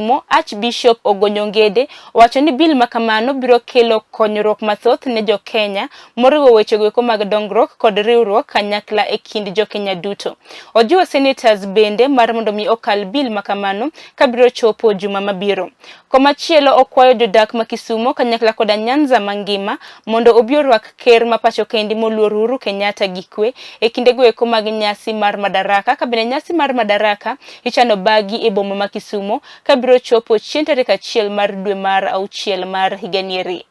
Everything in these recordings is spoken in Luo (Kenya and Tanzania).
Kisumo, Archbishop Ogonyo Ngede owacho ni bill makamano biro kelo konyruok mathoth ne jo-Kenya moriwo weche goeko mag dongruok kod riwruok kanyakla e kind jo-Kenya duto. Ojiwo senators bende mar mondo mi okal bill makamano kabiro chopo juma mabiro. Komachielo okwayo jodak ma Kisumo kanyakla koda Nyanza mangima mondo obi orwak ker ma pacho kendi moluor Uhuru Kenyatta gi kwe e kinde goeko mag nyasi mar Madaraka ka bende nyasi mar Madaraka ichano bagi e boma ma Kisumo kabiro chopo chieng' tarik 1 mar dwe mar 6 mar higanieri.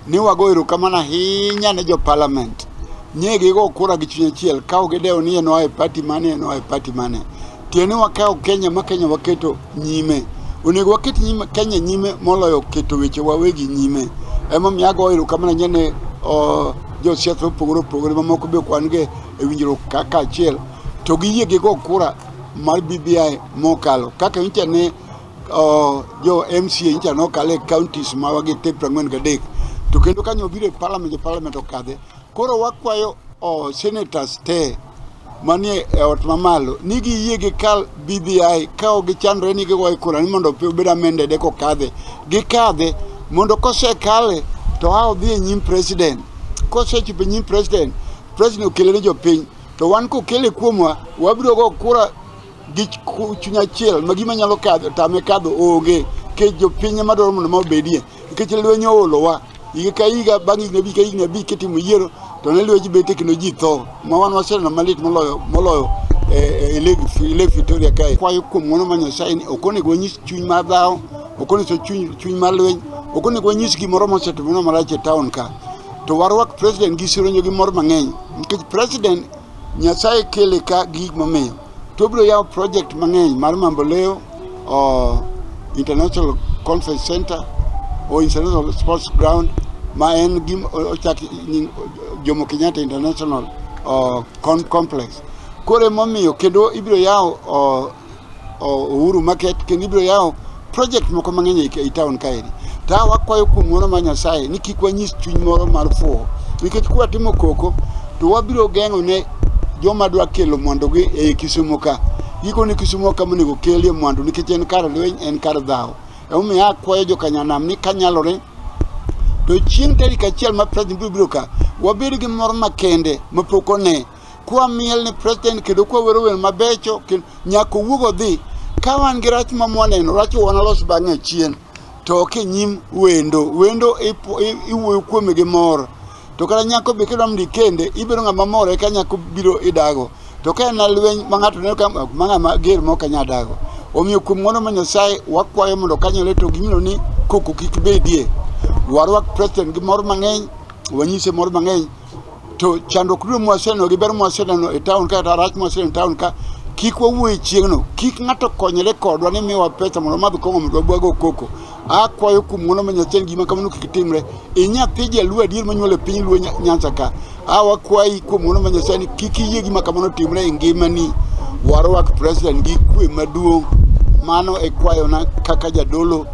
Ni wago erokamano ahinya ne jo parliament. Nye gigo kura gi chuny achiel ka ok gidewo ni en oa e party mane en oa e party mane. Tiende ni wakawo Kenya ma Kenya waketo nyime. Onego waket nyime, Kenya nyime moloyo keto weche wawegi nyime. Emomiyo ago erokamano ahinya ne josiasa mopogore opogore mamoko be ok wan go e winjruok kaka achiel to giyie gigo kura mar BBI mokalo kaka nyocha ne jo MCA nyocha nokalo e counties mawa gi te 43 to kendo kanyo obiro e parliament, jo parliament okadhe. Koro wakwayo senators te manie e ot mamalo ni giyie gikal BBI ka ok gichandre ni gigoye kura ni mondo obed amended kokadhe. Gikadhe mondo kosekale to a odhi e nyim president. Kosechopo e nyim president, president okele ne jopiny to wan kokele kuomwa wabiro go kura gi chuny achiel ma gima nyalo kadho tame kadho onge nikech jopiny ema dwaro mondo ma obedie nikech lweny oolowa higa ka higa bang' higni abich ka higni abich kitimo yiero to ne lweny betie kendo ji tho ma wan waseneno malit moloyo e Lake Victoria kae. Kwayo kuom ng'wono mar Nyasaye ni ok onego wanyis chuny mar dhawo, ok onego chuny mar lweny, ok onego wanyis gimoro mosetimore marach e town ka. To warwak president gi sironyo gi mor mang'eny nikech president Nyasaye kele ka gi gik momiyo. To obiro yawo project mang'eny mar Mamboleo, International Conference Center, o International Sports Ground ma en gima ochak Jomo Kenyatta International Complex. Koro emomiyo kendo ibiro yawo Uhuru Market kendo ibiro yawo project moko mang'eny ei town kaeri. To wakwayo kuom ng'wono mar Nyasaye ni kik wanyis chuny moro mar fuwo nikech kwatimo koko to wabiro geng'o ne joma dwa kelo mwandugi ei Kisumo ka. Gikone Kisumo ka monego kelie mwandu nikech en kar lweny, en kar dhawo. Emomiyo akwayo jokanyanam ni kanyalore to chieng' tarik 1 ma president biro biro ka, wabed gi mor makende mapok one. Kwamiel ne president kendo kwawero wer mabecho kendo nyaka owuog odhi. Ka wan gi rach ma mwaneno, rach wanalos bang'e achien. To ok e nyim wendo. Wendo iwuoyo kuome gi mor. To kata nyako be kidwa mondo ikende, ibedo ng'ama mor eka nyako biro idago. To ka en lweny ma ng'ato neno ka ma ng'ama ger ma ok anyal dago. Omiyo kuom ng'wono mar Nyasaye wakwayo mondo kanyalore to gimiluongo ni koko kik bedie. Warwak president gi mor mang'eny, wanyise mor mang'eny. To chandruok duto mwaseneno gi ber mwaseneno e town ka kata rach mwaseneno e town ka, kik wawuo e chieng'no. Kik ng'ato konyre kodwa ni miwa pesa mondo wamadh kong'o mondo wago koko. Akwayo kuom ng'wono mar Nyasaye ni gima kamano kik timre. Inyathi jaluo adier monyuol e piny Luo Nyanza ka. A wakwayi kuom ng'wono mar Nyasaye ni kik iyie gima kamano timre e ngimani. Warwak president gi kwe maduong'. Mano e kwayona kaka jadolo.